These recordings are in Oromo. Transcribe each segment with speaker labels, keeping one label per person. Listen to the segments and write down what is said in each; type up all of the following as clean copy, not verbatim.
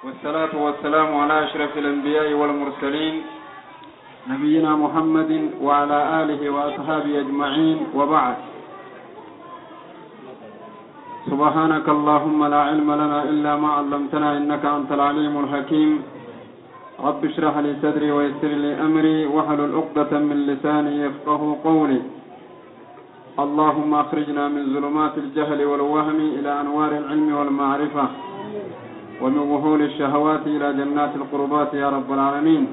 Speaker 1: والصلاة والسلام على أشرف الأنبياء والمرسلين نبينا محمد وعلى آله وأصحابه أجمعين، وبعد. سبحانك اللهم لا علم لنا إلا ما علمتنا إنك أنت العليم الحكيم. رب اشرح لي صدري ويسر لي أمري واحلل عقدة من لساني يفقه قولي. اللهم أخرجنا من ظلمات الجهل والوهم إلى أنوار العلم والمعرفة، ومن وحول الشهوات إلى جنات القربات يا رب العالمين.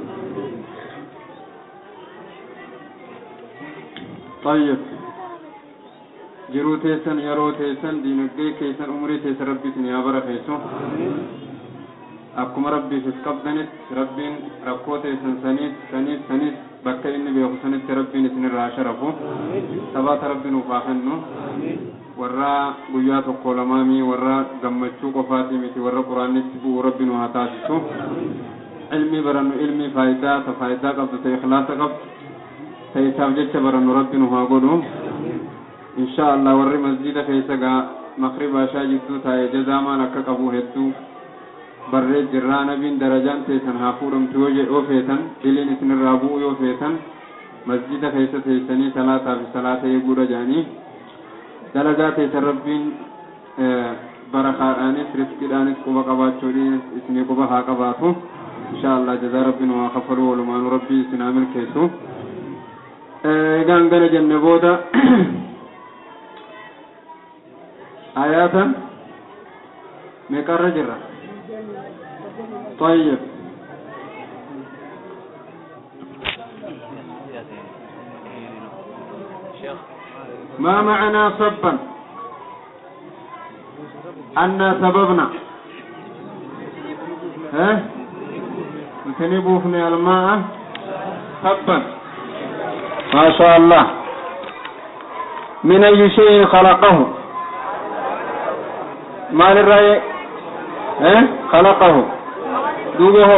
Speaker 1: طيب، jiruu teessan, yeroo teessan, diinagdee keessan, umurii teessan Rabbi isin haa barakeessu. Akkuma Rabbiif is qabdanitti Rabbiin rakkoo teessan saniif saniif saniif bakka inni beeku sanitti Rabbiin isinirraa sharafu. Sabaata Rabbi nuuf haa kennu. Warra guyyaa tokko lamaamii warra gammachuu qofaatii miti, warra Quraannitti bu'u Rabbi nu haa taasisu. Ilmii barannu ilmii faayidaa ta faayidaa qabdu, ta ikhlaasa qabdu, ta isaaf jecha barannu Rabbi nu haa godhu. Insha Allah warri masjida keessa gaa maqribaa ishaa jidduu taa'e jazaamaan akka qabu hedduu barree jirraa. Nabiin darajaan teessan haa fuudhamtu yoo feetan, diliin isinirraa bu'u yoo feetan, masjida keessa teessanii salaataa fi salaata eeguudha jedhanii. Dalagaa teessan Rabbiin barakaadhaanis riskiidhaanis quba qabaachuudhiin isinii quba haa qabaatu. Insha Allah jazaa Rabbiin waa kafaluu walumaanuu Rabbii isin haa milkeessu. Egaan gana jenne booda آياتا مقر جرة. طيب، ما معنى صبا؟ أن سببنا ها نتنبوفني الماء صبا. ما شاء الله. من أي شيء خلقه؟ مال الرأي اه خلقه دوبه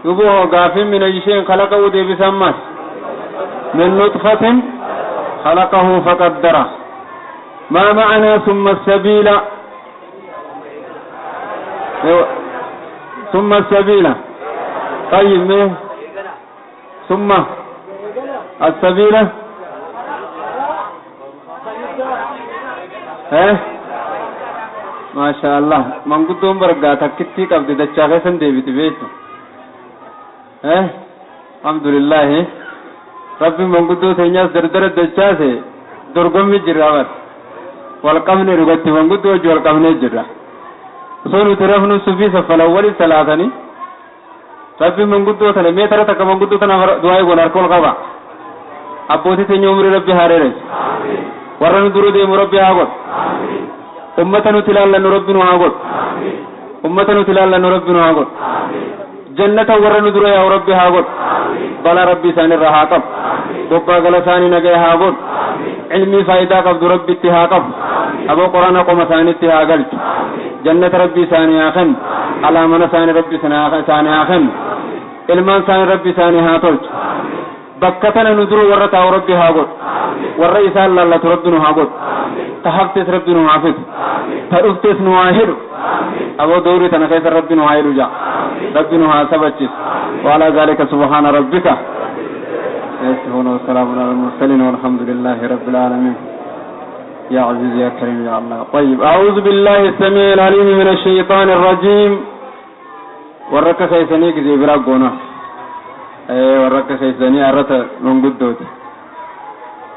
Speaker 1: دوبه غافل. من أي شيء خلقه دي بسمس من نطفة خلقه فقدره. ما معنى ثم السبيل؟ ثم السبيل. طيب، ثم السبيل ها ما شاء الله. manguddoon bargaa takkittii qabdi dachaa keessan deebiti beektu. Alhamdulillahi, Rabbi manguddoo teenyaas dardara dachaase. Dorgommi jirra bar, wal qabne dhugatti manguddoo wajji wal qabnee jirra. Osoo nuti rafnu subii saffala wali salaatanii. Rabbi manguddoo tana mee tara takka manguddoo tana du'aa goon harka ol qaba. Abbootii teenya umrii Rabbi haa dheeressu. Warra nu dura deemu Rabbi haa godhu. Ummata nuti ilaallannu Rabbi nu haa godhu. Ummata nuti ilaallannu Rabbi nu haa godhu. Jannata warra nu dura yaa'u Rabbi haa godhu. Balaa Rabbi isaanirraa haa qabu. Bobbaa gala isaanii nagaya haa godhu. Ilmii faayidaa qabdu Rabbitti haa qabu. Aboo Quraana qoma isaaniitti haa galchu. Jannata Rabbi isaanii haa kennu. Alaamana isaanii Rabbi isaanii haa kennu. Ilmaan isaanii Rabbi isaanii haa tolchu. Bakka tana nu dura warra taa'u Rabbi haa godhu. Warra isaan laallatu Rabbi nu haa godhu. Ta haftes Rabbi nu haa fidu. Ta dhuftes nu haa hidhu. Aboo dawrii tana keessa Rabbi nu haa hidhu jaa. Rabbi nu haa sabachiisu. وعلى ذلك سبحان ربك يصفون وسلام على المرسلين والحمد لله رب العالمين. يا عزيز يا كريم يا الله. طيب، أعوذ بالله السميع العليم من الشيطان الرجيم. ورك خيسني كذي برا قونا. ايه ورك خيسني أرت من قدوت.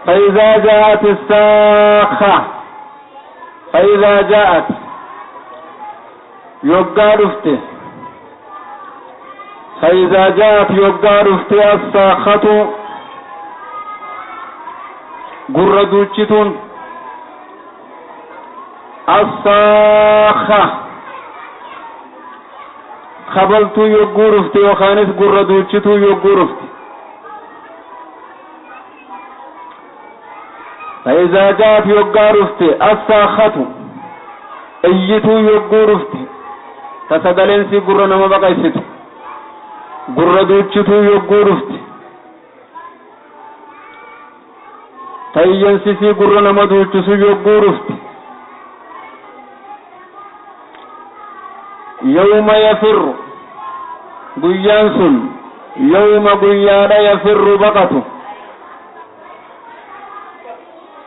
Speaker 1: فإذا جاءت الساخة، فإذا جاءت يقارفته، فإذا جاءت يقارفته الساخة قردوشتون. الساخة خبلت يقارفته وخانس قردوشتو يقارفته. فإذا جاءت يقارفته الساخة ايتو يقارفته تسدلنسي قرنا ما بقيست قردوشتو يقارفته تينسي قرنا ما دوشتو يقارفته. Yawma yafirru, guyyaan sun yawma guyyaadha yafirru baqatu,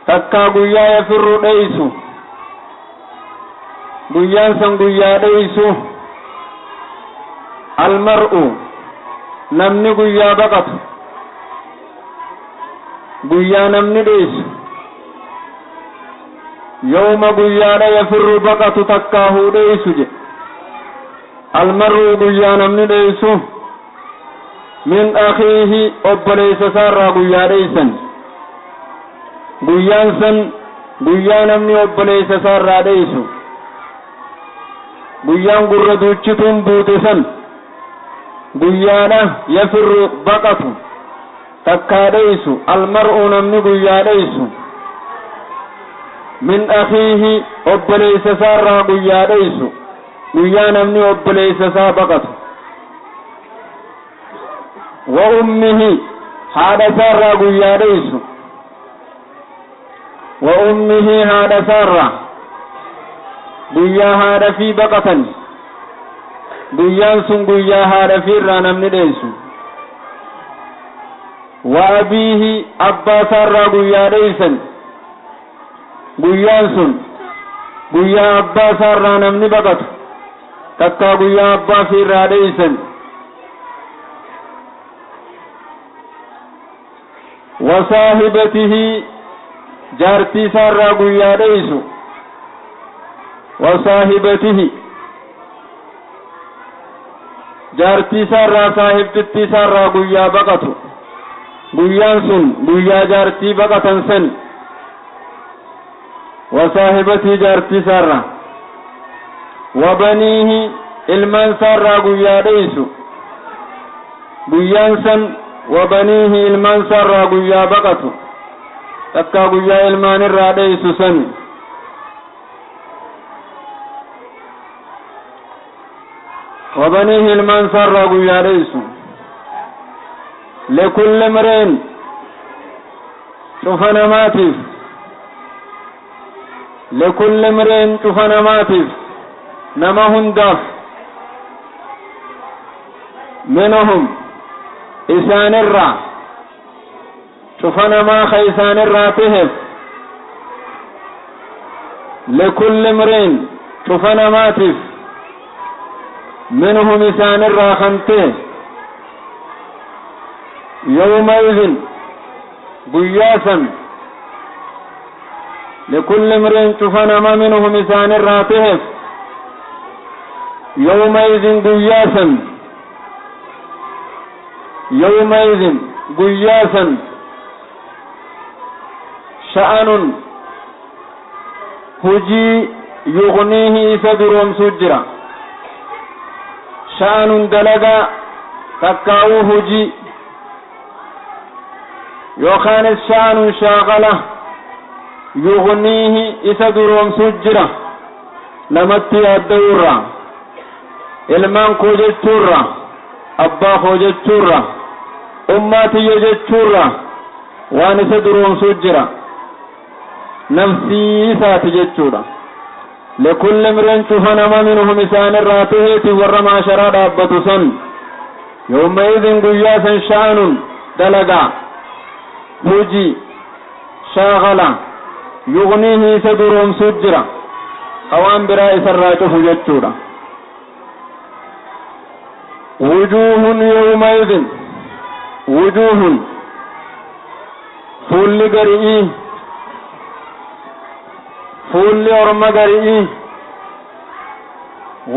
Speaker 1: takkaa guyyaa yafirru dheeysu, guyyaan san guyyaa dheeysu. Almar'u, namni guyyaa baqatu, guyyaa namni dheeysu. Yawma guyyaadha yafirru baqatu takkaa huu dheeysu jedhe. Almar'u, guyyaa namni dheeysu, min akhiihi, obboleessa isaarraa guyyaa dheeysan. Guyyaan san guyyaa namni obboleessa isaarraa dheeysu, guyyaan gurra duuchituun buute san, guyyaadha yafirru baqatu takkaa dheeysu. Almar'u, namni guyyaa dheeysu, min akhiihi, obboleessa isaarraa guyyaa dheeysu, guyyaa namni obboleessa isaa baqatu. Wa ummihi, haadha isaarraa guyyaa dheeysu. Wa ummihi, haadha isaarraa guyyaa haadha fi baqatan. Guyyaan sun guyyaa haadha fi irraa namni dheeysu. Wa abiihi, abbaa isaarraa guyyaa dheeysan. Guyyaan sun guyyaa abbaa isaarraa namni baqatu takkaa guyyaa abbaa fi irraa dheeysan. Wa saahibatihi, jaartii isaarraa guyyaa dheeysu. Wa saahibatihi, jaartii isaarraa, saahibtittii isaarraa guyyaa baqatu. Guyyaan sun guyyaa jaartii baqatan san. Wa saahibatii, jaartii isaarraa. Wa baniihi, ilmaan isaarraa guyyaa dheeysu. Guyyaan san wa baniihi, ilmaan isaarraa guyyaa baqatu takkaa guyyaa ilmaan irraa dheeysu san. Wa baniihi, ilmaan isaarraa guyyaa dheeysu. Likulli imri'in, cufa namaatiif. Likulli imri'in, cufa namaatiif, nama hundaaf. Minhum, isaanirraa, cufa namaa ka isaanirraa taheef. Likulli imri'in, cufa namaatiif, minhum, isaanirraa kan ta'e. Yawmaidin, guyyaa san. Likulli imri'in, cufa nama, minhum, isaanirraa taheef. Yawmaidin, guyyaa san. Yawmaidin, guyyaa san. Sha'anun, hujii, yughniihi, isa duroomsuu jira. Sha'anun, dalagaa takkaa'uu hujii, yookaanis sha'anun, shaaqala, yughniihi, isa duroomsuu jira namatti yaadda'uurraa, ilmaan koo jechuurra, abbaa koo jechuurra, ummaa tiyya jechuurra waan isa duroomsuu jira, nafsii isaati jechuudha. Likulli imri'in, cufa nama, minhum, isaanirraa taheeti, warra maasharaa dhaabbatu san. Yawmaidin, guyyaa san, sha'anun, dalagaa, hujii, shaaqala, yughniihi, isa duroomsuu jira, ka waan biraa isarraa cufu jechuudha. Wujuuhun yawmaidin, wujuuhun, fuulli gari'ii, fuulli orma gari'ii.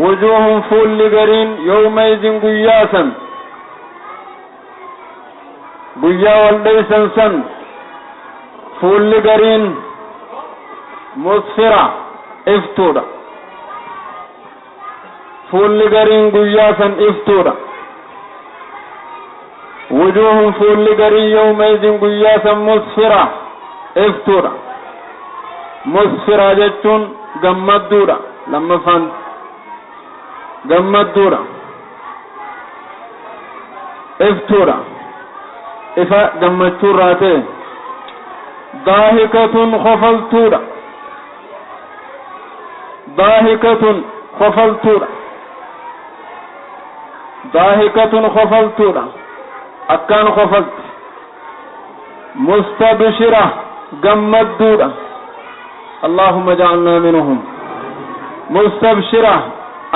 Speaker 1: Wujuuhun, fuulli gariin, yawmaidin, guyyaa san, guyyaa wal dheeysan san, fuulli gariin musfira, iftuudha. Fuulli gariin guyyaa san iftuudha. Wujuuhun, fuulli gariin, yawmaidin, guyyaa san, musfira, iftuudha. Musfira jechuun gammadduudha, lammaffaan gammadduudha, iftuudha, ifa gammachuurraa ta'e. Daahikatun, kofaltuudha. Daahikatun, kofaltuudha. Daahikatun kofaltuudha, akkaan kofalti. Mustabshira, gammadduudha. Allahumma ja'alnaa minhum. Mustabshira,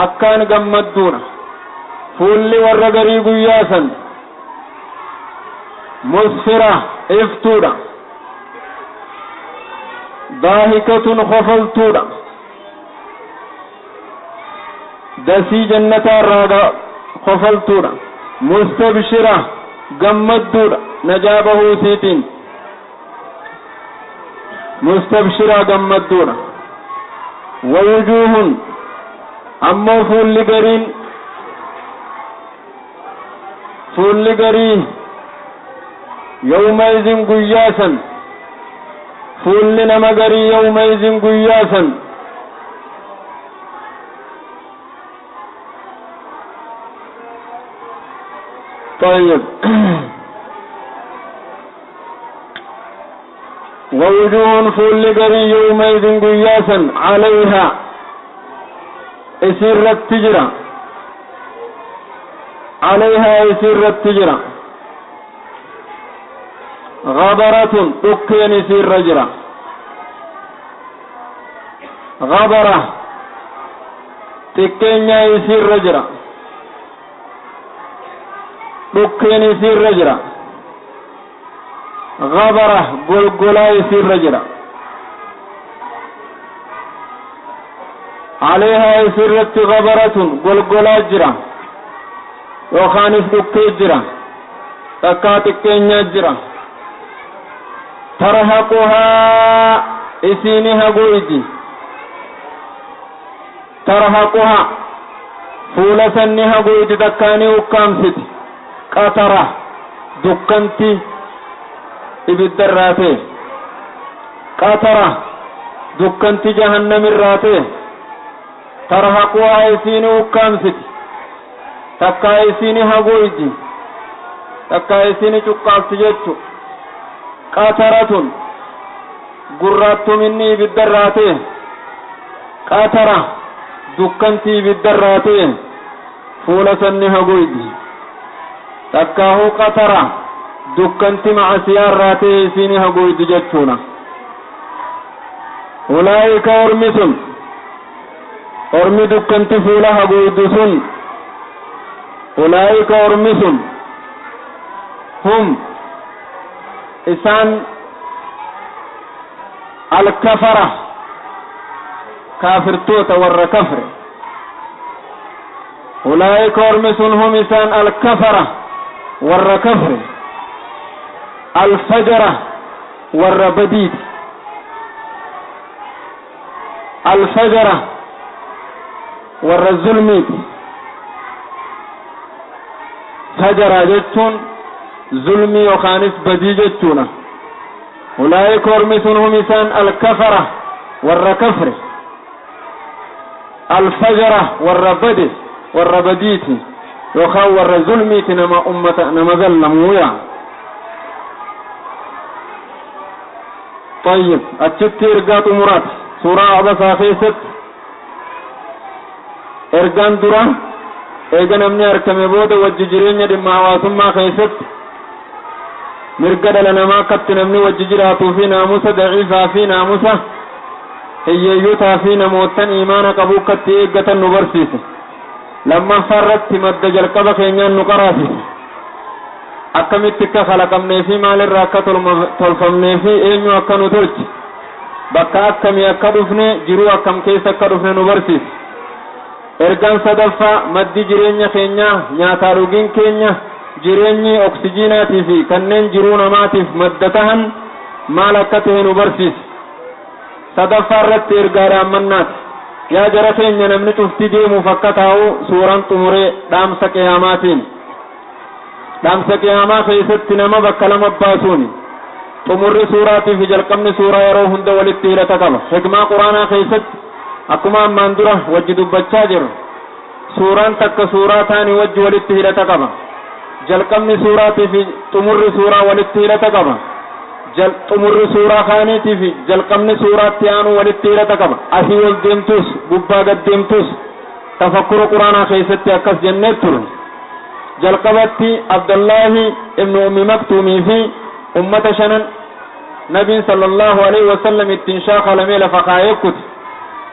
Speaker 1: akkaan gammadduudha. Fuulli warra garii guyyaa san musfira, iftuudha. Daahikatun kofaltuudha, dasii jannataa irraa kofaltuudha. Mustabshira, gammadduudha najaa bahuu isiitiin. Mustabshira, gammadduudha. Wawujuuhun, ammoo fuulli gariin, fuulli garii, yawmaizin guyyaa san, fuulli nama garii yawmaizin guyyaa san طيب. ووجوه، فول غري، يومئذ قياسا، عليها اسر التجرى، عليها اسر التجرى، غبرة، دكين اسر رجرة، غبرة، xiqqeenya isiirra jira, dhukkeen isiirra jira, gabara, golgolaa isiirra jira. Aleehaa, isiirratti, gabaratun, golgolaa jira yookaanis dhukkee jira, takkaa xiqqeenyaa jira. Tarhaquhaa, isiini haguuyti. Tarhaquhaa, fuula sanni haguuyti, takkaanii ukkaamsiti. Qatara, dukkanti ibiddarraa ta'e. Qatara, dukkanti jahannamirraa ta'e. Tarhaquhaa, isiini ukkaamsiti, takkaa isiini haguuyti, takkaa isiini cuqqaabsi jechu. Qataratun, gurraattuminni ibiddarraa ta'e. Qatara, dukkanti ibiddarraa ta'e fuula sanni haguuyti, takkaahuu qatara, dukkanti macasiyaarraa ta'e isiini haguuyti jechuudha. Ulaa'ika, ormi sun, ormi dukkanti fuula haguuydu sun, ulaa'ika, ormi sun, hum, isaan, alkafara, kaafirtoota, warra kafre. Ulaa'ika, ormi sun, hum, isaan, alkafara, warra kafre, alfajara, warra badiiti, alfajara, warra zulmiiti. Fajara jechuun zulmii yookaanis badii jechuudha. Ulaa'ika, ormi sun, hum, isaan, alkafara, warra kafre, alfajara, warra bade, warra badiiti yookaan warra zulmiiti, nama ummata nama zallamuuya. طيب, achitti ergaa xumuraati. Suuraa Abasaa keessatti ergaan dura eega namni argame booda wajji jireenya dhimma hawaasummaa keessatti mirga dhala namaa akkatti namni wajji jiraatuu fi naamusa daciifaa fi naamusa hiyyeeyyotaa fi namootan imaana qabuu akkatti eeggatan nu barsiise. Lammaffaa irratti madda jalqaba keenyaan nu qaraasise, akkamitti akka kalaqamnee fi maalirraa akka tolfamnee fi eenyu akka nu tolche, bakka akkamii akka dhufne, jiruu akkam keessa akka dhufne nu barsiise. Ergaan sadaffaa maddi jireenya keenyaa, nyaataa dhugiin keenya, jireenyi oksijiinaatii fi kanneen jiruu namaatiif madda tahan maal akka ta'e nu barsiise. Sadaffaa irratti ergaa dhaammannaati. Yaa jara keenya, namni cufti deemuuf akka taa'u suuraan xumuree dhaamsa qiyaamaatiin. Dhaamsa qiyaamaa keessatti nama bakka lama baasuuni. Xumurri suuraatii fi jalqabni suuraa yeroo hunda walitti hidhata qaba. Hikmaa Quraanaa keessatti akkuma ammaan dura wajji dubbachaa jirru, suuraan takka suuraa taanii wajji walitti hidhata qaba. Jalqabni suuraatii fi xumurri suuraa walitti hidhata qaba. Xumurri suuraa kaaniitii fi jalqabni suuraatti aanu walitti hidhata qaba. Asii ol deemtus, gubbaa gad deemtus, tafakkura Quraanaa keessatti akkas jennee ture. Jalqabatti Abdullaahi ibnu Ummi Maktuumii fi ummata shanan nabiin sallallahu alaihi wasallam ittiin shaakalamee lafa kaayee kuti.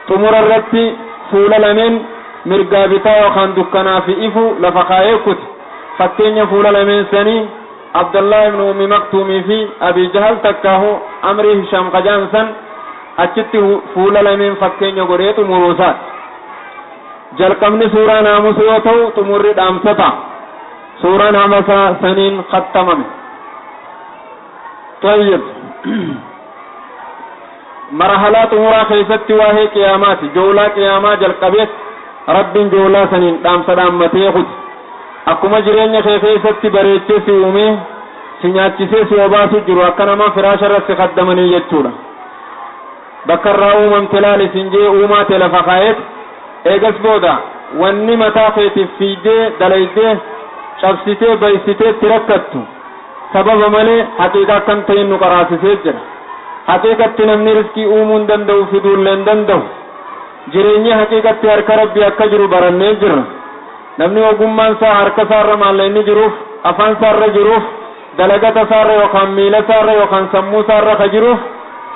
Speaker 1: Xumura irratti fuula lameen mirgaa bitaa yookaan dukkanaa fi ifu lafa kaayee kuti. Fakkeenya fuula lameen sanii Abdullah ibn Ummi Maktuumii fi Abi Jahal takkaahu Amrii Hishaam qajaan san achitti fuula lameen fakkeenya godhee xumuruusaati. Jalqabni suuraa naamusa yoo ta'u, xumurri dhaamsa ta'a. Suuraan Abasaa saniin khattamame. طيب، marhalaa xumuraa keessatti waa'ee qiyaamaati. Joolaa qiyaamaa jalqabeet Rabbiin joolaa saniin dhaamsa dhaammatee kuti. Akkuma jireenya kee keessatti bareechee si uumee, si nyaachisee, si obaasu jiru, akka nama firaasha irra si kaddamanii jechuudha. Bakka irraa uumamte laali sin jee, uumaa te lafa kaa'eet, eegas booda wanni mataa keetiif fiigdee, dalaydee, cabsitee, baysitee itti rakkattu sababa malee haqiiqa akkan ta'in nu qaraasisee jira. Haqiiqatti namni riskii uumuu hin danda'u, fiduullee hin danda'u. Jireenyi haqiiqatti harka Rabbii akka jiru barannee jirra. Namni ogummaan isaa harka isaarra, maallaqni jiruuf afaan isaarra jiruuf, dalagata isaarra yookaan miila isaarra yookaan sammuu isaarra ka jiruuf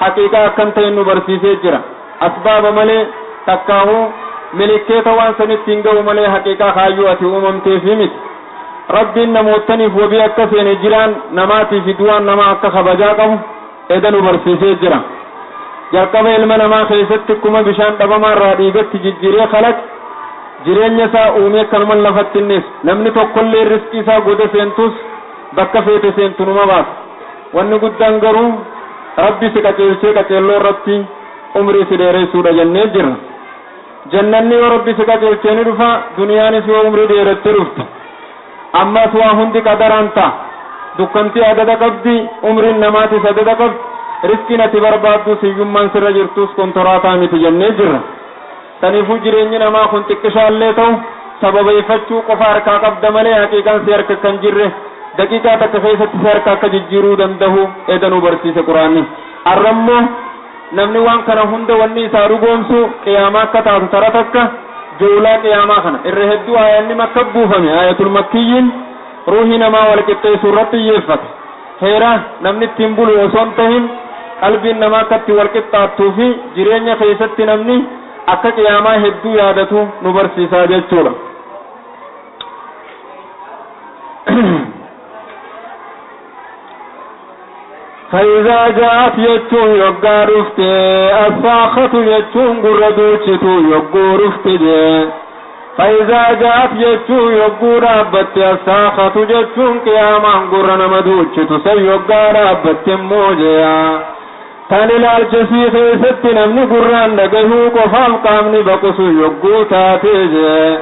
Speaker 1: haqiiqaa akkan ta'in nu barsiisee jira. Asbaaba malee, takkaahuu milikkeeta waan sanitti hin ga'u malee, haqiiqaa kaayyuu ati uumamteefi miti. Rabbiin namootaniif wabii akka seene, jiraan namaatii fi du'aan namaa akka kabajaa qabu eda nu barsiisee jira. Jalqaba ilma namaa keessatti akkuma bishaan dhabamaa irraa dhiigatti jijjiiree kalaqe, jireenya isaa uumee akkanuman lafatti innis namni tokkollee riskii isaa goda seentus, bakka feete seentu numa baasa. Wanni guddaan garuu Rabbi si qaceelchee qaceelloo irratti umrii si dheeressuudha jennee jirra. Jannanni yoo Rabbi si qaceelchee ni dhufa, duniyaanis yoo umrii dheeratte dhufta. Ammas waa hundi qadaraan ta'a. Dukkantii adada qabdi, umriin namaatis adada qabdi, riskiin ati barbaaddu siyyummaan sirra jirtus kontoraataa miti jennee jirra. Saniifuu jireenyi namaa kun xiqqishaallee ta'u sababeeffachuu qofa harkaa qabda malee, haqiiqaan si harka kan jirre, daqiiqaa takka keessatti si harka akka jijjiiruu danda'u eda nu barsiise Quraanni. Arrammoo namni waan kana hunda wanni isaa dhugoomsu qiyaamaa akka taatu tara takka joolaa qiyaamaa kana irra hedduu aayanni Makka buufame, aayatul makkiyyiin, ruuhii namaa wal qixxeessuu irratti xiyyeeffate. Heera namni ittiin bulu osoo hin tahin, qalbiin namaa akka itti wal qixxaattuu fi jireenya keessatti namni akka qiyaamaa hedduu yaadatu nu barsiisaa jechuudha. فإذا جاءت jechuun yoggaa dhufte, الصاخة jechuun gurra duuchitu yogguu dhufte jee. فإذا جاءت jechuun yogguu dhaabbatte, الصاخة jechuun qiyaamaan gurra nama duuchitu san yoggaa dhaabbatte immoo jeya. Tan ilaalchisii keessatti namni gurraan dhagahuu qofaaf qaamni baqusu yogguu taatee jee.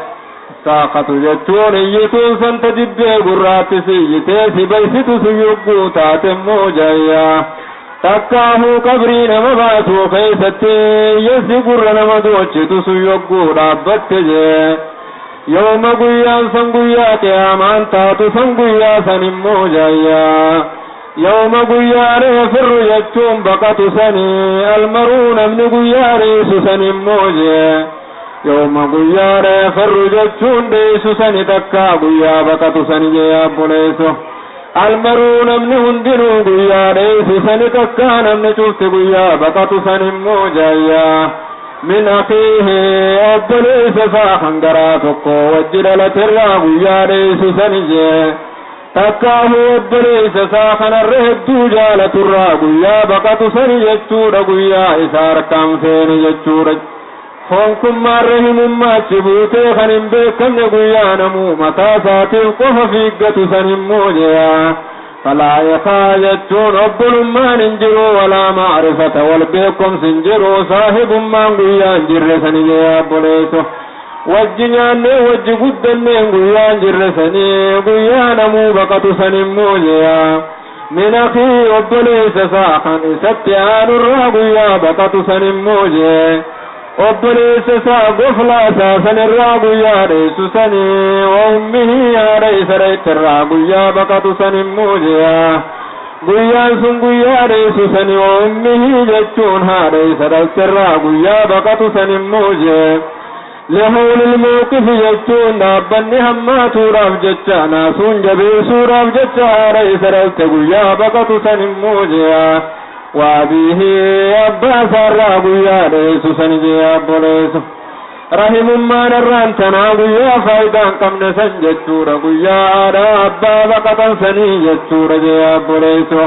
Speaker 1: الصاخة jechuun iyyituun santa dibbee gurraatti siyyitee si baysitu sun yogguu taate immoo jayya. Takkaahuu qabrii nama baasuu keessatti yessi gurra nama doochitu sun yogguu dhaabbatte jee. Yooma guyyaan san, guyyaa qiyaamaan taatu san, guyyaa san immoo jayya. Yooma guyyaa يفر jechuun baqatu sanii, المرء namni guyyaa reessu san immoo jee. Yooma guyyaa يفر jechuun dheessu sani, takkaa guyyaa baqatu sani jee abboleessu. المرء namni hundinuu guyyaa dheessu sani, takkaa namni cufti guyyaa baqatu san immoo jayya. من أخيه obboleessa isaa kan garaa tokko wajji dhalaterraa guyyaa dheessu sani jee. Takkaahu obboleessa isaa kanarra hedduu jaalaturraa guyyaa baqatu sani jechuudha, guyyaa isaa harkaan feene jechuudha. Foonkummaarra himummaachi buutee kan hin beekamne, guyyaa namuu mataa isaatiif qofa fiiggatu san immoo jeya. فلا إخاء jechuun obbolummaan hin jiru, ولا معرفة wal beekumsi hin jiru, saahibummaan guyyaa hin jirre sani jee obboleesso. Wajji nyaannee wajji guddanneen guyyaa hin jirre sanii, guyyaa namuu baqatu san immoo jeya. من أخيه obboleessa isaa kan isatti aanurraa guyyaa baqatu san immoo jee. Obboleessa isaa goflaa isaa sanirraa guyyaa dheessu sanii, وأمه haadha isa dheettirraa guyyaa baqatu san immoo jeya. Guyyaan sun guyyaa dheessu sani, وأمه jechuun haadha isa dhalterraa guyyaa baqatu san immoo jee. لهول الموقف jechuun dhaabbanni hammaatuudhaaf jecha naasuun jabeessuudhaaf jecha haadha isa dhalte guyyaa baqatu san immoo jea waabiihi abbaa isaarraa guyyaa dheessu san jea obboleessu rahimummaan irraan tanaa guyyaa faayidaa hin qabne san jechuudha guyyaa haadha abbaa baqatan sanii jechuudha jea obboleessu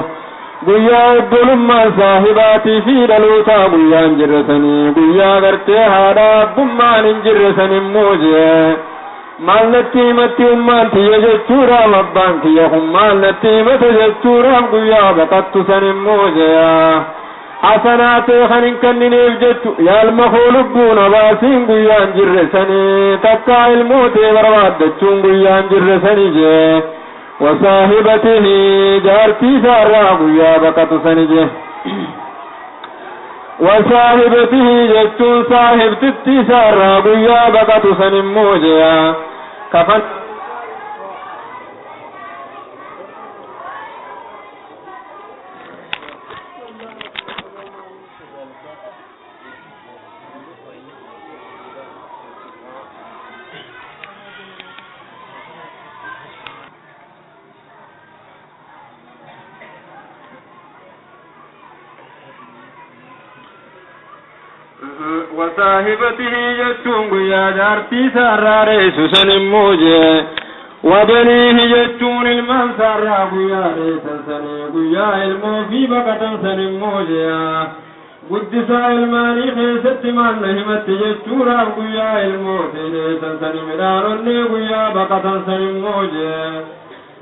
Speaker 1: guyyaa obbolummaan saahibaatii fi dhalootaa guyyaan jirre sanii guyyaa gartee haadha abbummaan hin jirre san immoo jee maal natti himatti ummaan tiyya jechuudhaaf abbaan kiyya kun maal natti himate jechuudhaaf guyyaa baqattu san immoo jee hasanaa ta'e kan hin kennineef jechu yaalma koo lubbuun abaasiin guyyaan jirre sanii takkaa ilmoo ta'e barbaaddachuun guyyaan jirre sanii jee وصاحبته جارتي سارا غيا بقت سنجه وصاحبته جتون صاحبتي سارا غيا بقت سنموجيا كفن وصاحبته جتون غيا جارتي سارا ريسو سنموجه وبنيه جتون المان سارا غيا ريسا سني غيا المو في بقتا سنموجه قدسا الماني خيست من نهمت جتورا غيا المو في ريسا سنمدارني غيا بقتا سنموجه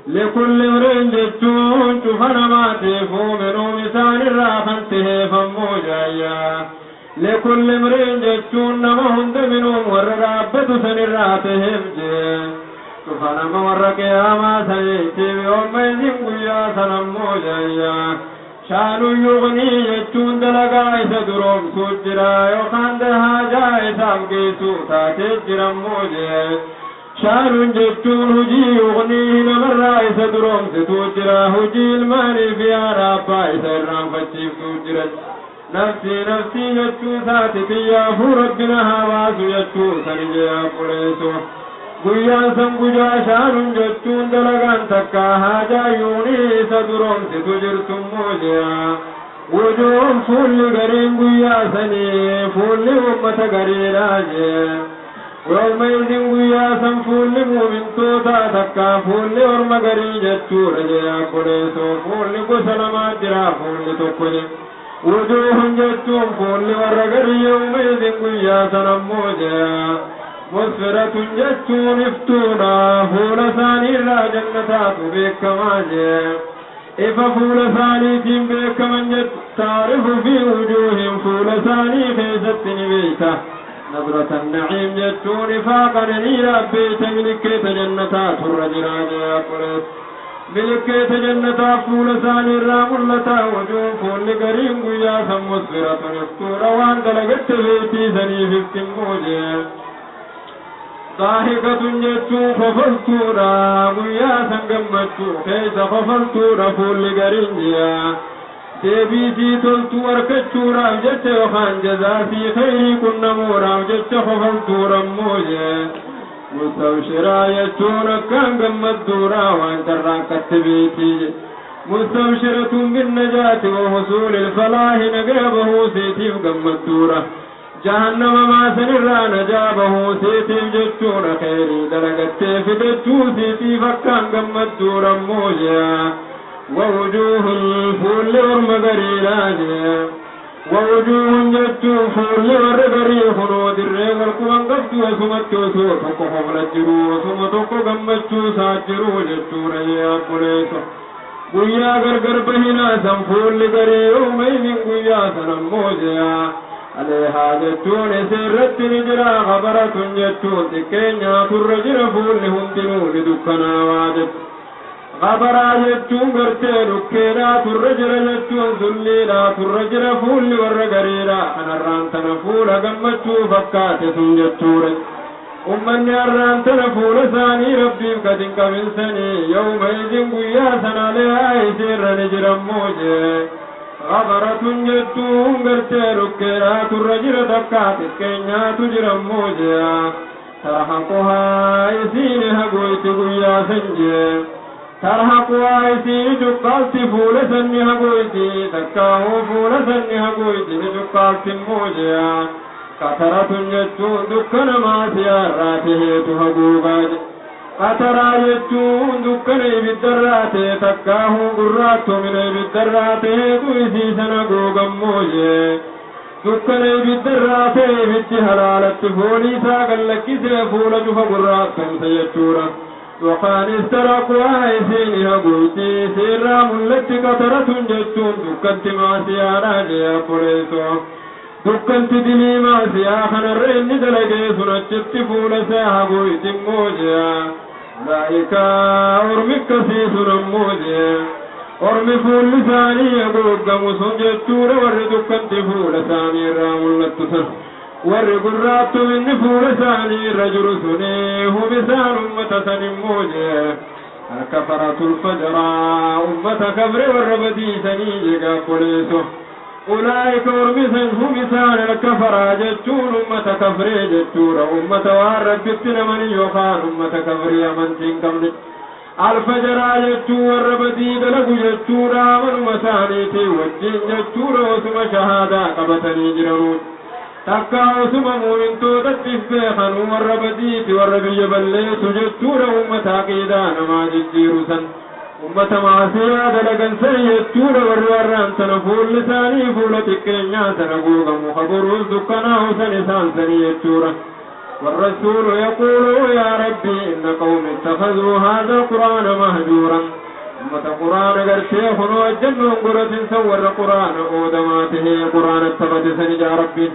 Speaker 1: لكل امرئ جتون شفنا ما تفو منو مسان الراحنته فموجه لكل امرئ جتون نما هند منهم ور رابط سن الراتهم جي فنما ور قياما سيتي يومئذ قيا سنمو جيا شان يغني جتون دلقا إسا دروم سجرا يوخان دها جائسا كيسو تاتي جرمو جي شان جتون هجي يغني نمر إسا دروم ستوجرا هجي الماني في عرابا إسا الرام فتشيف سجرا نفسي نفسي جتو ساتي يا ربنا هواس جتو سنجيا قريسو گویا سن گجا شان جتون دلگان تکا حاجا یونی صدرون ستجرتم موجیا وجوم فول غرين گویا سنی فول امت غریراجے يومئذ گویا سن فول مومن توتا تکا فول ورم غری جتو رجیا قريسو فول گسلما جرا فول توکلے وجوه جتون فول ورغر يومئذ قيا سنموجا مسفرة جتون افتونا فول ثاني لا جنتات بكماجا إفا فول ثاني تيم بكمن جت تعرف في وجوههم فول ثاني خيست نبيته نظرة النعيم جتون فاقا نيرا بيت ملكة جنتات الرجلان يا قريش ملكة جنة فول ثاني راملتا وجوه فول قريم قياسا مسفرة افتورا وان دلقت بيتي سني في التموجة ضاحكة جتو خفلتورا قياسا قمتو كيس خفلتورا فول قريم جيا ديبيتي تلتو وركتورا جت وخان جزاسي خيري كنا مورا جت خفلتورا موجة مستبشرا يجون كان قمت دورا وان تراكت بيتي مستبشرة بالنجاة وحصول الفلاح نقابه سيتي قمت دورا جهنم ما سنرى نجابه سيتي جتون خيري درجت فدتو سيتي فكان قمت دورا موجا ووجوه الفول والمغريرا ووجوه جتو فول والرغري خنود الرغر القوان قفت وسمت وسوتك حمل الجرو وسمتك قمت ساجرو جتو ريا قريس قويا غرغر بهنا سنفول غري يومين قويا سنموجيا عليها جتون سرت نجرا خبرة جتون تكينيا ترجر فول هندنو لدكنا واجت غبرا جتون غرتي ركينا ترجر جتون سلينا ترجر فول ورغريرا انا رانتنا فول غمتو فكات سنجتور أمني الرانتنا فول ثاني ربي قد كمن سني يومئذ قيا سنا لها يسير نجر موجه غبرة jechuun gartee rukkeeraatu irra jira, takkaa xiqqeenyaatu jira immoo jea. ترهقها isiin hagoyti guyyaa san jee. ترهقها isiin cuqqaalti, fuula sanni hagoyti, takkaahuu fuula sanni hagoyti, ni cuqqaalti immoo jea. قترة jechuun dukkana maasiyaa irraa taheetu haguugaa. Qataraa jechuun dukkana ibiddarraa ta'e, takkaahuu gurraattomina ibiddarraa ta'eetu isii sana haguugammoo jee. Dukkana ibiddarraa ta'e, ibiddi halaalatti foolii isaa gallakkisee fuula cufa gurraattomsa jechuudha. Yookaan ترهقها isiin haguuti, isiirraa mul'atti. قترة jechuun dukkanti maasiyaadhaa jee obboleessoo. Dukkanti dilii maasiyaa kanarra inni dalagee sun achitti fuula isaa haguuyti immoo jea. أولئك ormi akkasii sun ammoo jee, ormi fuulli isaanii haguuggamu sun jechuudha, warri dukkanti fuula isaanii irraa mul'attu san, warri gurraattuminni fuula isaanii irra jiru suni, هم isaan ummata san immoo jee الكفرة الفجرة, ummata kafre, warra badiisanii jegaa obboleesso. أولئك ormi san, هم isaan, الكفرة jechuun ummata kafree jechuudha, ummata waan Rabbitti namani yookaan ummata kafree amantii hin qabne. الفجرة jechuun warra badii dalagu jechuudha, amanuma isaaniitii wajjin jechuudha, osuma shahaadaa qabatanii jiranuun takka osuma muumintootatti beekanuu warra badiiti, warra biyya balleessu jechuudha, ummata aqiidaa namaa jijjiiru san, ummata maasiyaa dalagan san jechuudha. Warri warraan sana fuulli isaanii fuula xiqqeenyaa sana guugamu, kaboruus dukkanaa'u san isaan sanii jechuudha. والرسول يقول يا ربي إن قوم اتخذوا هذا القرآن مهجورا. Ummata quraana gartee kunoo ajjannoon godhatin san, warra quraana oodamaa tahee quraana taphate san ijaa Rabbiin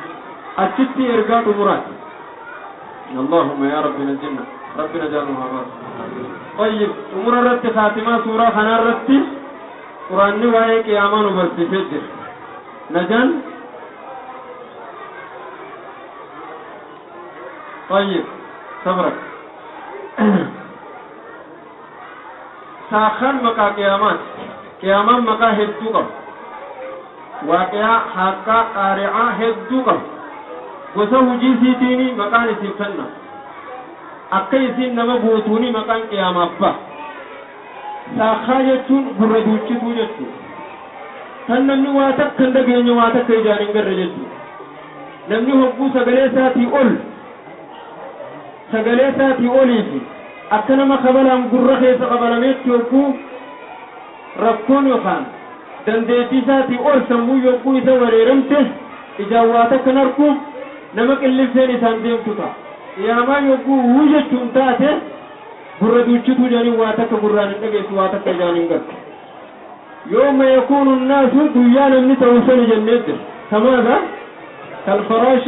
Speaker 1: achitti ergaa xumuraati. اللهم يا رب نجنا، ربنا نجعلنا مع. طيب, xumura irratti, khaatimaa suuraa kanaa irratti, quraanni waa'ee qiyaamaa nu barsiisee jira. Najaan طيب صبرك. Saakhaan maqaa qiyaamaati. Qiyaamaan maqaa hedduu qaba. Waaqiyaa, haqqaa, qaari'aa hedduu qaba. Gosa hujii isiitiini maqaan isiif kenna. Akka isiin nama guutuuni maqaan qiyaamaaf ba'a. Saakhaa jechuun gurra duuchituu jechuudha. Kan namni waa takka hin dhageenye, waa takka ijaan hin garre jechuudha. Namni hogguu sagalee isaatii ol, sagalee isaatii olii fi akka nama kabalaan gurra keessa qabalameetti hogguu rakkoon yookaan dandeettii isaatii ol sammuu yogguu isa wareeramte, ijaan waa takka hin argu, nama qillifseen isaan deemtu ta'a. Qiyaamaan yogguu wuu jechuun taate gurra duuchituu jedhanii, waa takka gurraan hin dhageessu, waa takka ijaan hin gartu. يوم يكون الناس, guyyaa namni ta'u sani jennee jira. كماذا؟ كالفراش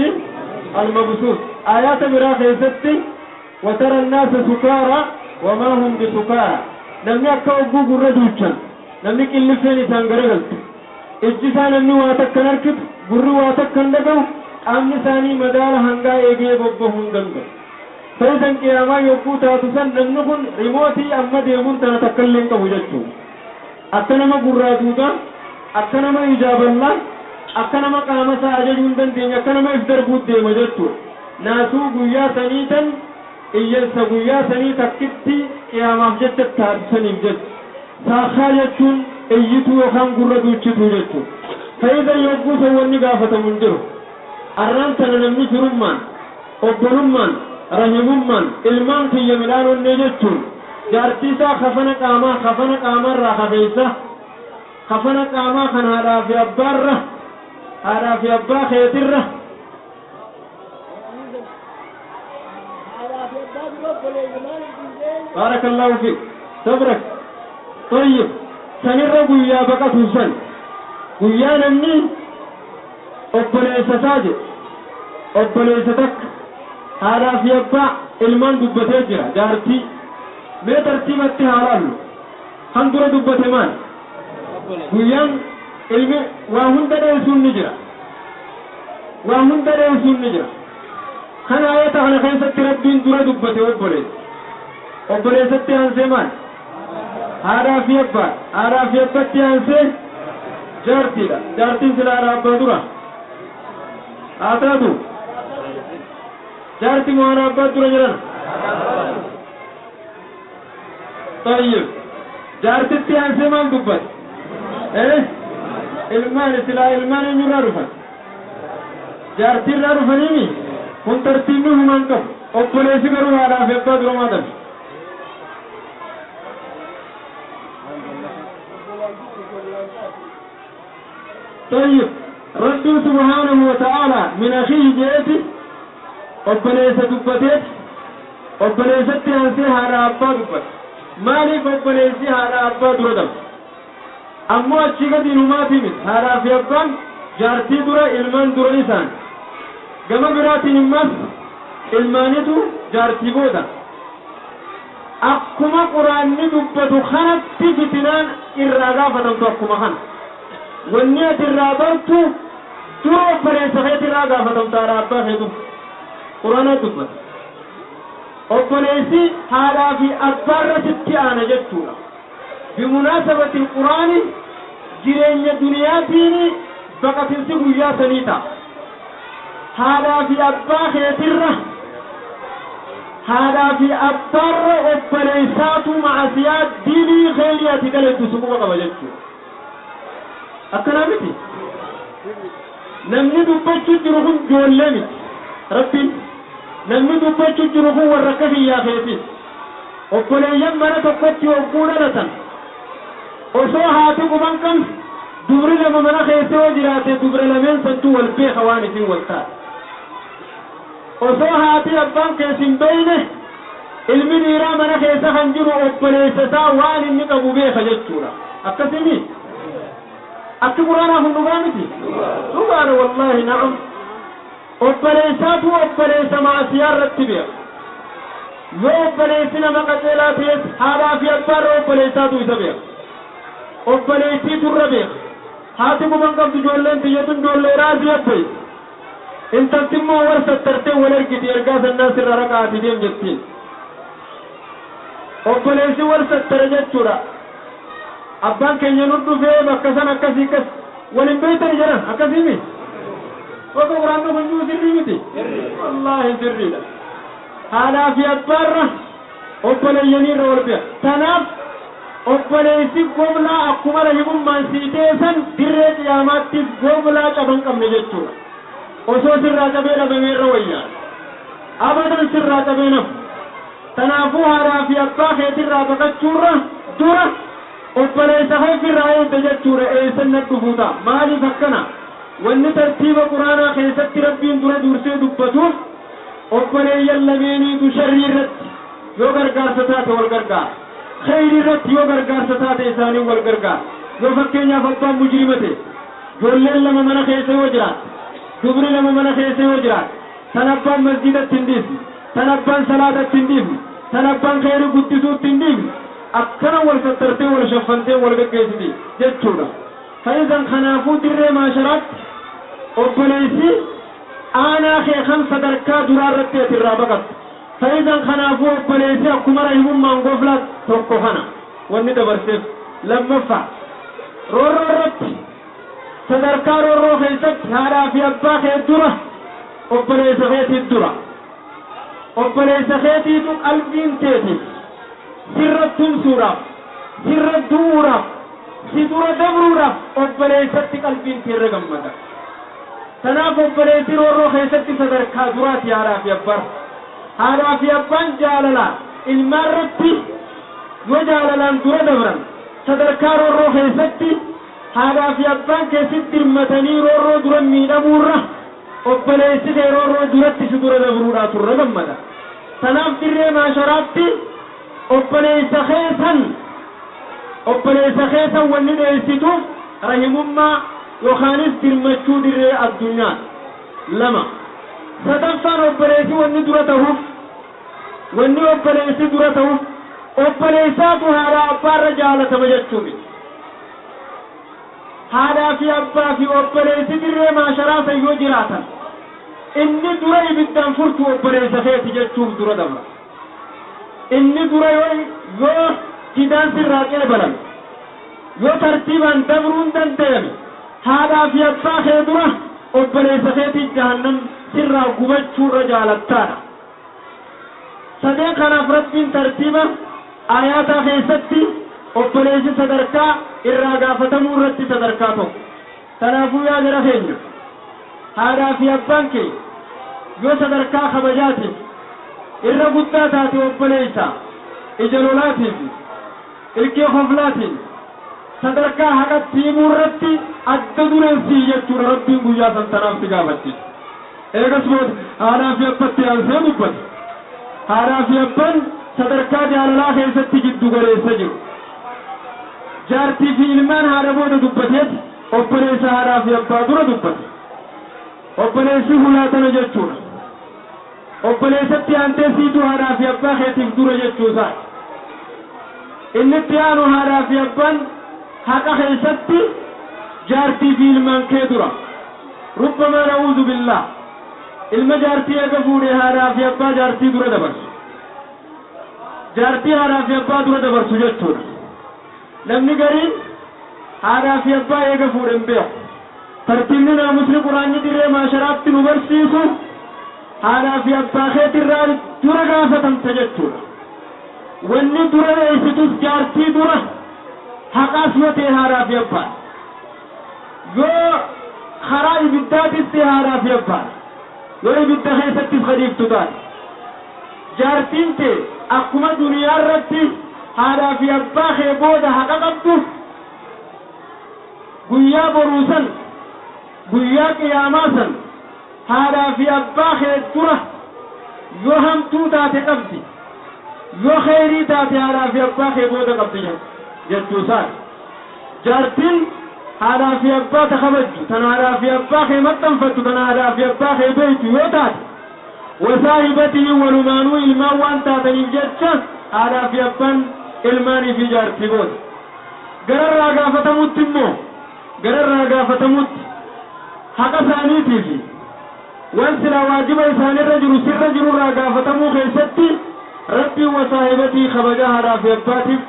Speaker 1: المبثوث. آيات biraa keessatti وترى الناس سكارى وما هم بسكارى. Namni akka ogguu gurra duuchan, namni qillifseen isaan garagaltu, ijji isaa namni waa takka hin arkitu, gurri waa takka hin dhaga'u, qaamni isaanii madaala hangaa eegee bobbahuu hin danda'u. Fa'isan qiyaamaa yogguu taatu san namni kun rimootii amma deemuun tana takka illee hin qabu jechuudha. Akka nama gurraa duudaa, akka nama ijaa bal'aa, akka nama qaama isaa ajajuu hin dandeenye, akka nama if darbuut deema jechuudha. Naasuu guyyaa sanii tan iyyansa guyyaa sanii takkitti qiyaamaaf jecha taatu saniif jecha. Saakhaa jechuun iyyituu yookaan gurra duuchituu jechuudha. Fa'iza yogguu san wanni gaafatamu hin jiru. Arraan tana namni firummaan, obbolummaan, rahimummaan, ilmaan kiyya midhaan onnee jechuun jaartii isaa kafana qaamaa, kafana qaamaarraa hafeessa, kafana qaamaa kan haadhaa fi abbaarra, haadhaa fi abbaa keetirra.
Speaker 2: Haadhaa fi abbaa biroo obboleeyyimaan hin
Speaker 1: بارك الله فيك, صبرك. طيب, sanirra guyyaa baqatu san, guyyaa namni obboleessa isaa jedhu, obboleessa takka, haadhaa fi abbaa, ilmaan dubbatee jira, jaartii. Mee tartiibatti haa laallu. Kan dura dubbate maal? Guyyaan ilmi waa hunda dheessuun ni jira, waa hunda dheessuun ni jira. Kan ayata kana keessatti Rabbiin dura dubbate obboleessa. Obboleessatti aansee maal? Haadhaa fi abbaa. Haadhaa fi abbatti aansee Jaartiidha. Jaartiin silaa haadha abbaa dura haa taatu. Jaarti moo haadha abbaa dura jiran? Tayyib, jaartitti aansee maal dubbate? Ilmaan. Silaa ilmaan eenyurraa dhufan? Jaartiirraa dhufaniimi. Kun tartiibni humaan qabu. Obboleessi garuu haadhaa fi abbaa dura maa tafe? طيب، ربي سبحانه وتعالى من أخيه جئتي obboleessa dubbateet, obboleessatti aansee haadha abbaa dubbate. Maaliif obboleessi haadha abbaa dura dabre? Ammoo achii gadi numaatii miti. Haadhaa fi abbaan jaartii dura, ilmaan dura isaan. Gama biraatiin immas ilmaanitu jaartii booda. Akkuma Quraanni dubbatu kanatti fitinaan irraa gaafatamtu. Akkuma kana wanni ati irraa bartu dura obboleessa keeti irraa gaafatamta, haadha abbaa keetu. Quraana dubbata. Obboleessi haadhaa fi abbaarra sitti aana jechuudha. Bimunaasabati Quraani jireenya duniyaatiin baqatinsi guyyaa sanii ta'a. Haadhaa fi abbaa keetirra, haadhaa fi abbaarra obboleessaatu macasiyaa diinii keelii ati galettu suquma qaba jechuudha. Akkanaa miti? Namni dubbachuu jiru kun ijoollee miti. Rabbiin namni dubbachuu jiru kun warra akka kiyyaa keetis. Obboleeyyan mana tokkotti hogguu dhalatan, osoo haati quban qabne dubri lama mana keessa yoo jiraate, dubra lameen santuu wal beeka waan isin wal taate. Osoo haati abbaan keessa hin beeyne, ilmi dhiiraa mana keessa kan jiru obboleessa isaa waan inni qabu beeka jechuudha. Akkasimi akki Quraanaa kun dhugaa miti? Dhugaadha wallaahi, na'am. Obboleessaatu obboleessa maasiyaa irratti beeka. Yoo obboleessi nama qajeelaa ta'es, haadhaa fi abbaarra obboleessaatu isa beeka, obboleessiitu irra beeka. Haati quban qabdu, ijoolleen tiyyatun ijoollee raasii abboy. Intalti immoo wal sattartee wal ergiti. Ergaa sannaa sirra raqaati deem jettiin. Obboleessi wal sattare jechuudha. Abbaan keenya nu dhufee bakka san akkasii akkas wal hin beeytani jedhan. Akkasii Oka Quraanni kun jiru sirrii miti? Wallaahi sirriidha. Haadhaa fi abbaarra obboleeyyaniirra wal beeka. Tanaaf obboleessi goblaa akkuma rahimummaan sii teessan, dirree qiyaamaattis goblaa caban qabne jechuudha. Osoo sirraa cabee dhabameerra wayyaa. Abadan sirraa cabee nafu. Tanaafuu haadhaa fi abbaa keetirraa baqachuurra dura obboleessa keefirraa eegda jechuudha. Eessan na dhufuu ta'a? Maaliif akkana? Wanni tartiiba Quraanaa keessatti Rabbiin dura dursee dubbatuuf, obboleeyyan lameeniitu sharrii irratti yoo gargaarsa taate wal gargaara. Kheyrii irratti yoo gargaarsa taate isaanii wal gargaara. Yoo fakkeenyaaf abbaan mujrima ta'e, ijoolleen lama mana keessa yoo jiraate, dubri lama mana keessa yoo jiraate, tan abbaan masjidatti hin dhiifne, tan abbaan salaatatti hin dhiifne, tan abbaan kheyrii guddisuutti hin dhiifne, akkana wal sattartee, wal shaffantee wal gaggeessiti jechuudha. Fa'izan kanaafuu dirree maasharaatti obboleessi aanaa kee kan sadarkaa duraa irratti ati irraa baqattu. Fa'izan kanaafuu obboleessi akkuma rahimummaan goflaa tokko kana wanni dabarseef. Lammaffaa, roorroo irratti, sadarkaa roorroo keessatti haadhaa fi abbaa kee dura obboleessa keetiit dura. Obboleessa keetiitu qalbiin teetiif sirra tumsuudhaaf, sirra du'uudhaaf, si dura dabruudhaaf obboleessatti qalbiin keerra gammada. Tanaaf obboleessi roorroo keessatti sadarkaa duraati haadhaa fi abbaan. Haadhaa fi abbaan jaalalaa ilmaan irratti yoo jaalalaan dura dabran, sadarkaa roorroo keessatti haadhaa fi abbaan keessatti dirmatanii roorroo dura miidhamuurra obboleessi kee roorroo duratti si dura dabruudhaa turre gammada. Tanaaf dirree maasharaatti obboleessa keessan wanni dheessituuf rahimummaa yookaanis dirmachuu dirree addunyaa. Lama. Sadaffaan, obboleessi wanni dura ta'uuf, wanni obboleessi dura ta'uuf, obboleessaatu haadha abbaarra jaalatama jechuu miti. Haadhaa fi abbaa fi obboleessi dirree maasharaa san yoo jiraatan, inni dura ibiddaan furtu obboleessa keeti jechuuf dura dabra. Inni dura yoo fidaan sirraa qeebalame, yoo tartiibaan dabruun danda'ame. Haadhaa fi abbaa kee dura obboleessa keetii jahannam sirraa gubachuurra jaalattaadha. Sadeen kanaaf Rabbiin tartiiba ayaataa keessatti obboleessi sadarkaa irraa gaafatamuu irratti sadarkaa tokko. Kanaafuu yaa jara keenya, haadhaa fi abbaan kee yoo sadarkaa kabajaatiif irra guddaa taate, obboleessa ija lolaatiif ilkee koflaatiin sadarkaa haqatti himuu irratti adda dureessii jechuudha. Rabbiin guyyaa san tanaaf si gaafachiisa. Eegas booda haadhaa fi abbatti aansee dubbate. Haadhaa fi abbaan sadarkaa jaalalaa keessatti giddu galeessa jiru. Jaartii fi ilmaan haadha booda dubbateet obboleessa haadhaa fi abbaa dura dubbate. Obboleessi hulaa tana jechuudha. Obboleessatti aantee siituu haadhaa fi abbaa keetiif dura jechuusaa. Inni itti aanu haadhaa fi abbaan haqa keessatti jaartii fi ilmaan kee dura. Rubbamaa, na'uuzu billah, ilma jaartii eega fuudhee haadhaa fi abbaa jaartii dura dabarsu. Jaartii haadhaa fi abbaa dura dabarsu jechuudha. Namni gariin haadhaa fi abbaa eega fuudhe hin beeku. Tartiibni naamusni Quraanni dirree maasharaatti nu barsiisu haadhaa fi abbaa keetirraa dura gaafatamta jechuudha. Wanni dura dheessitus jaartii dura haqaas yoo ta'e haadhaa fi abbaa. Yoo karaa ibiddaatis ta'e haadhaa fi abbaa. Yoo ibidda keessattis kadiiftu taate. Jaartiin ta'e akkuma duniyaa irratti haadhaa fi abbaa kee booda haqa qabdu, guyyaa boruu san, guyyaa qiyaamaa san, haadhaa fi abbaa kee dura yoo hamtuu taate qabdi, yoo kheyrii taate haadhaa fi abbaa kee booda qabdi jechuu isaati. Jaartiin haadhaa fi abbaa ta kabajju, tan haadhaa fi abbaa kee maxxanfattu, tan haadhaa fi abbaa kee beeytu yoo taate, wasaahibatii walumaanuu ilmaan waan taataniif jecha haadhaa fi abbaan ilmaanii fi jaartii booda. Gararraa gaafatamutti immoo, gararraa gaafatamutti haqa isaaniitii fi waan silaa waajiba isaanirra jiru sirra jirurraa gaafatamuu keessatti Rabbiin wasaahibatii kabaja haadhaa fi abbaatiif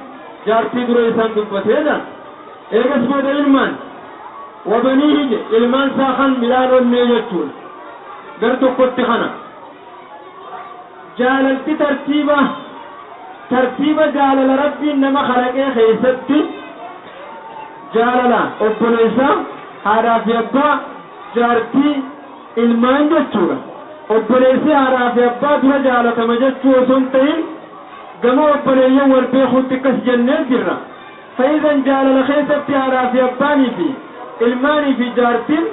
Speaker 1: jaartii dura isaan dubbatee jedhan. Eegas booda ilmaan, wabaniihi je, ilmaan isaa kan midhaan onnee jechuudha. Gar tokkotti kana. Jaalalti tartiiba jaalala Rabbiin nama kalaqee keessatti jaalala obboleessaa, haadhaa fi abbaa, jaartii, ilmaan jechuudha. Obboleessi haadhaa fi abbaa dura jaalatama jechuu osoo hin ta'in, gama obboleeyyan wal beekuutti akkas jennee jirra. Fayyizan jaalala keessatti haadhaa fi abbaanii fi ilmaanii fi jaartiin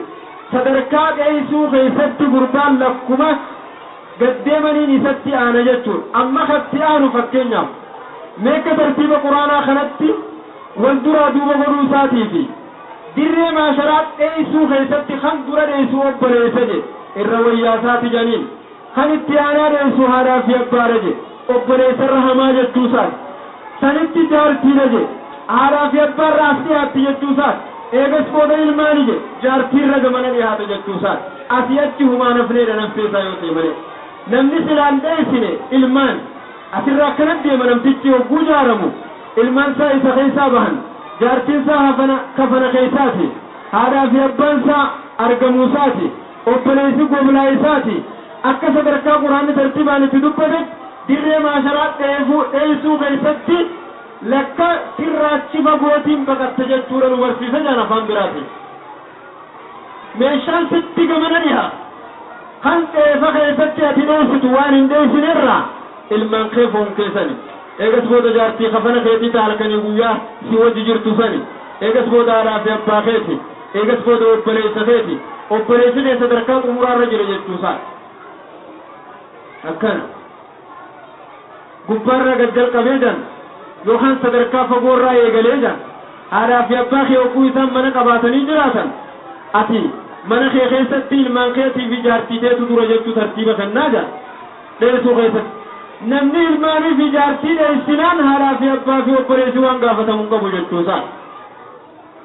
Speaker 1: sadarkaa dheeysuu keessatti gurbaan lakkuma gaddeemaniin isatti aana jechuudha. Amma katti aanu fakkeenyaaf meeqa tartiiba Quraanaa kanatti wal duraa duuba godhuu isaatii fi dirree maasharaa dheeysuu keessatti kan dura dheeysuu obboleessa jedhe, irra wayyaasaati janiin. Kan itti aanaa dheessu haadhaa fi abbaadha jedhe, obboleessarra hamaa jechuu isaati. Sanitti jaartiidha jedhe, haadhaa fi abbaarra as dhiyaatti jechuu isaati. Eegas booda ilmaani jedhe, jaartiirra gamana dhiyaata jechuu isaati. Asii achi humaa nafneedha nafsee isaa yoo ta'e malee. Namni silaan dheessine ilmaan asirra akkanatti deema. Namtichi hogguu jaaramu ilmaan isaa isa keessaa bahan, jaartiin isaa hafana kafana keessaati, haadhaa fi abbaan isaa argamuu isaati, obboleessi goblaa isaati. Akka sadarkaa Quraanni tartiibaan itti dubbate dirree maasharaa dheefuu dheessuu keessatti lakka sirraachi fagootiin baqatte jechuudha nu barsiisa jaan afaan biraatiin. Meeshaan sitti gamana dhiha. Kan dheefa keessatti ati dheessitu waan hin dheessinerraa ilmaan kee foon keessani. Eegas booda jaartii kafana keetii ta halkanii guyyaa si wajji jirtu sani. Eegas booda haadhaa fi abbaa keeti. Eegas booda obboleessa keeti. Obboleessi kee sadarkaa xumuraarra jira jechuusaa. Akkana. Gubbaarraa gad jalqabee jan yookaan sadarkaa fagoorraa eegalee jan. Haadhaa fi abbaa kee hogguu isaan mana qabaatanii jiraatan, ati mana kee keessatti ilmaan keetii fi jaartii teetu dura jechuu tartiiba kennaa jaan dheessuu keessatti. Namni ilmaanii fi jaartii dheessinaan haadhaa fi abbaa fi obboleessi waan gaafatamu hin qabu jechuusaa.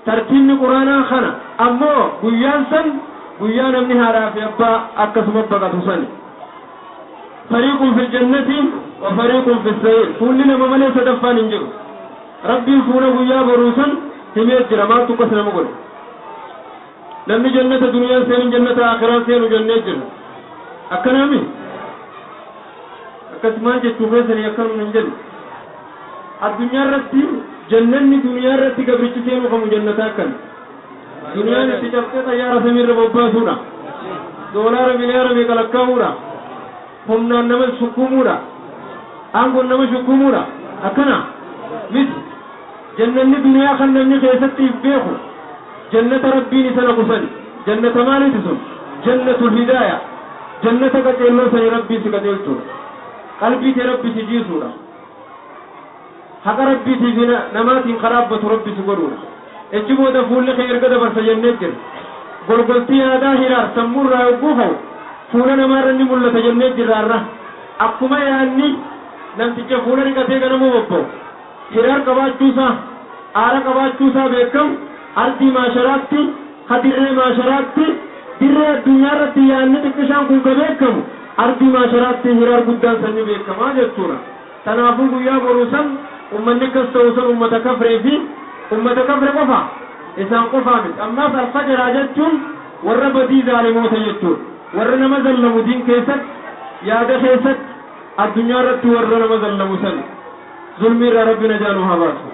Speaker 1: Tartiibni Quraanaa kana. Ammoo guyyaan san guyyaa namni haadhaa fi abbaa akkasuma baqatu sani. Fariiqun fil jannati wa fariiqun fis sa'iir. Fuulli nama malee sadaffaan hin jiru. Rabbiin fuula guyyaa boruu san himee jira. Maaltu akkas nama godhe? Namni jannata duniyaan seenin jannata akhiraa seenu jennee jirra. Akkanaami akkas maal jechuu keessanii akkanuma hin jennu. Addunyaa irratti jannanni duniyaa irratti gabrichi seenuu kamu jannata akkan duniyaan itti cabsee xayyaara samiirra bobbaasuudha, doolaara miliyaara meeqa lakkaa'uudha, humnaan nama sukkuumuudha, aangoon nama sukkuumuudha, akkana miti. Jannanni duniyaa kan namni keessatti if beeku jannata Rabbiin isa naqu sani. Jannata maaliiti sun? Jannatul hidaaya, jannata qaceelloo sani. Rabbiin si qaceelchuudha, qalbii tee Rabbi si jiisuudha, haqa Rabbiitiif namaatiin karaabbatu Rabbi si godhuudha. Echi booda fuulli kee erga dabarsa jennee jira. Golgoltii yaadaa hiraar sammuurraa yogguu ka'u fuula namaarra ni mul'ata jennee jirra. Har'a akkuma yaanni namticha fuula dhiqatee ganamuu bobba'u hiraar qabaachuusaa, aara qabaachuusaa beekamu, ardii maasharaatti ha dirree maasharaatti, dirree addunyaa irratti yaanni xiqqishaan kun ka beekamu, ardii maasharaatti hiraar guddaan sanni beekamaa jechuudha. Kanaafuu guyyaa boruu san ummanni akkas ta'u san ummata kafree fi ummata kafre qofa, isaan qofaa miti. Ammaas alfajaraa jechuun warra badii zaalimoota jechuudha, warra nama zallamu, diin keessatti, yaada keessatti, addunyaa irratti warra nama zallamu san. Zulmii irraa Rabbi najaa nu haa baasu,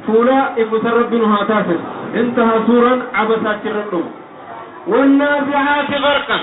Speaker 1: fuula ifusan Rabbi nu haa taasisu. Intaha suuraan Abasaa achirra dhumu. والنازعات غرقا.